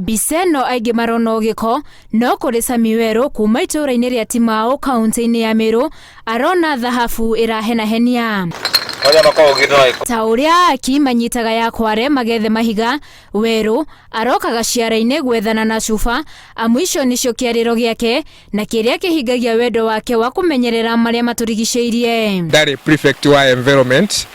Mbica ĩno aingĩ marona o gĩko, no kũrĩ Sami Werũ kuma itũũra-inĩ rĩa Timau kaunti-inĩ ya Meru arona thahabu ĩrahenahenia. Ta ũrĩa aaki manyitaga ya kware magethe mahiga, Werũ arokaga ciara-inĩ gwethana na cuba amu icio nĩcio kĩarĩro gĩake na kĩrĩa kĩhingagia wendo wake wa kũmenyerera marĩa matũrigicĩirie. Ndarĩ prefect wa environment,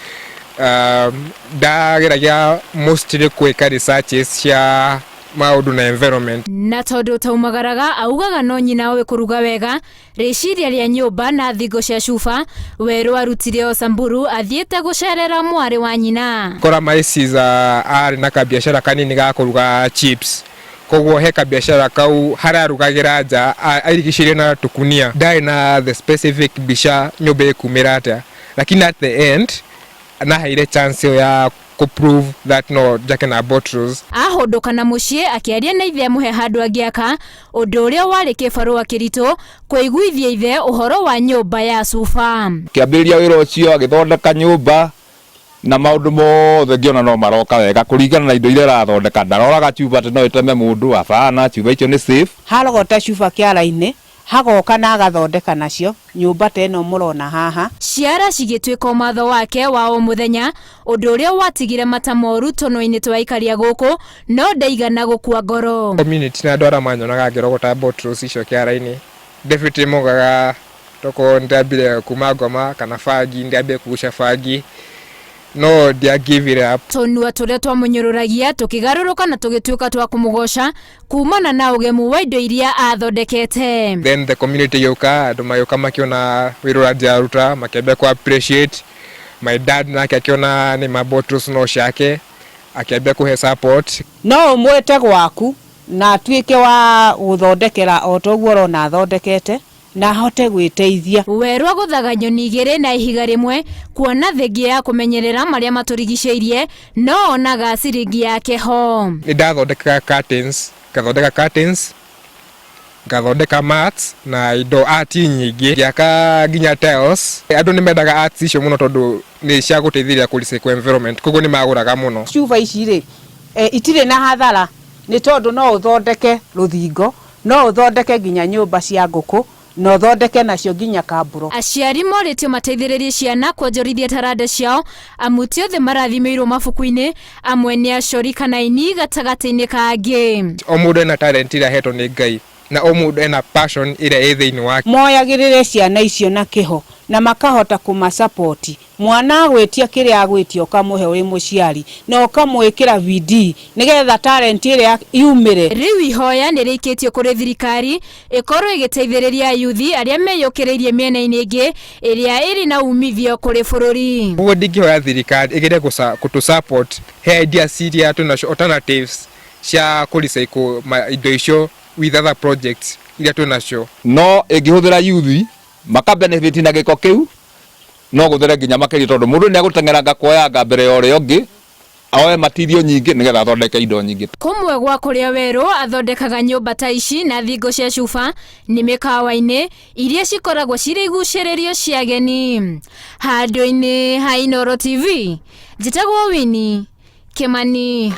ndageragia mostly gwĩka researches cia maũndũ na environment. Na tondũ taumagaraga augaga no nyina oĩ kũruga wega, rĩciria rĩa nyũmba na thingo cia cuba, Werũ arutire o Samburu athiĩte gũcerera mwarĩ wa nyina. Kora my sis arĩ na kabiacara kanini ga kũruga chips, koguo he kabiacara kau harĩa arugagĩra nja airigicĩirie na tũkunia. Ndarĩ na the specific mbica nyũmba ĩkumĩra atĩa, lakini at the end naheire chance ĩyo ya kũ prove that no njake na bottles. Ahũndũka na mũciĩ akĩaria na ithe amũhe handũ angĩaka, ũndũ ũrĩa warĩ kĩbarũa kĩritũ kũiguithia ithe ũhoro wa nyũmba ya cuba. Kĩambĩrĩria wĩra ũcio agĩthondeka nyũmba na maũndũ mothe ngĩona no maroka wega kũringana na indo iria arathondeka. Ndaroraga cuba atĩ no ĩteme mũndũ, hapana, cuba icio nĩ safe. Harogota cuba kĩara-inĩ, hagoka na agathondeka nacio nyũmba ta ĩno mũrona haha. Ciara cigĩtuĩka ũmatho wake wa o mũthenya, ũndũ ũrĩa watigire mata moru tũnua-inĩ twa aikari a gũkũ, no ndaigana gũkua ngoro. Community na andũ arĩa manyonaga ngĩrogota bottles icio kĩara-inĩ, definitely maugaga tokorwo nĩndambire kuma ngoma kana bangi, nĩndambire kũgucia bangi, no ndia give it up. Tũnua tũrĩa twamũnyũrũragia tũkĩgarũrũka na tũgĩtuĩka twa kũmũgoca kumana na ũgemu wa indo iria athondekete. Then the community ĩgĩũka, andũ magĩũka makĩona wĩra ũrĩa ndĩraruta, makĩambia kũ appreciate. My dad nake akĩona nĩ ma bottles no ciake, akĩambia kũhe support. No ũmwĩte gwaku na atuĩke wa gũthondekera o ta ũguo ũrona athondekete na ahote gwĩteithia. Werũ agũthaga nyoni igĩrĩ na ihiga rĩmwe kuona thengia ya kũmenyerera marĩa matũrigicĩirie no onaga ciringi yake ho. Nĩ ndathondekaga curtains, ngathondeka curtains, ngathondeka mats na indo art nyingĩ, ngĩaka nginya tiles. Andũ nĩ mendaga arts icio mũno tondũ nĩ cia gũteithĩrĩria kũ recycle environment, koguo nĩ magũraga mũno. Cuba ici rĩ, itirĩ na hathara nĩ tondũ no ũthondeke rũthingo, no ũthondeke nginya nyũmba cia ngũkũ, na ũthondeke nacio nginya kamburo. Aciari morĩtio mateithĩrĩrie ciana kuonjorithia taranda ciao amu ti othe marathimĩirwo mabuku-inĩ, amwe nĩ acori kana aini gatagatĩ-inĩ ka angĩ. O mũndũ ena talent ĩrĩa ahetwo nĩ Ngai na o mũndũ ena passion ĩrĩa ĩ thĩinĩ wake. Moyagĩrĩre ciana icio na kĩho na makahota kũma support. Mwana agwĩtia kĩrĩa agwĩtia ũkamũhe wĩ mũciari na ũkamwĩkĩra bidii nĩgetha talent ĩrĩa yumĩre. Rĩu ihoya nĩ rĩikĩtio kũrĩ thirikari ĩkorwo ĩgĩteithĩrĩria ayuthi arĩa meyũkĩrĩirie mĩena-inĩ ĩngĩ ĩrĩa ĩrĩ na umithio kũrĩ bũrũri. Ũguo ndingĩhoya thirikari ĩgerie gũtũ support he ideas iria twĩnacio, alternatives cia kũ recycle indo icio with other projects iria twĩnacio. No ĩngĩhũthĩra yuthi maka benefit na gĩko kĩu no gũthere nginya makĩria tondũ mũndũ nĩ egũteng'eranga kuoyanga mbere ya ũrĩa ũngĩ oe material nyingĩ nĩgetha athondeke indo nyingĩ. Kũmwe gwa kũrĩa Werũ athondekaga nyũmba ta ici na thingo cia cuba nĩ mĩkawa-inĩ iria cikoragwo cirĩ igucĩrĩrio cia ageni. Handũ-inĩ ha Inooro TV, njĩtagwo Winnie Kĩmani.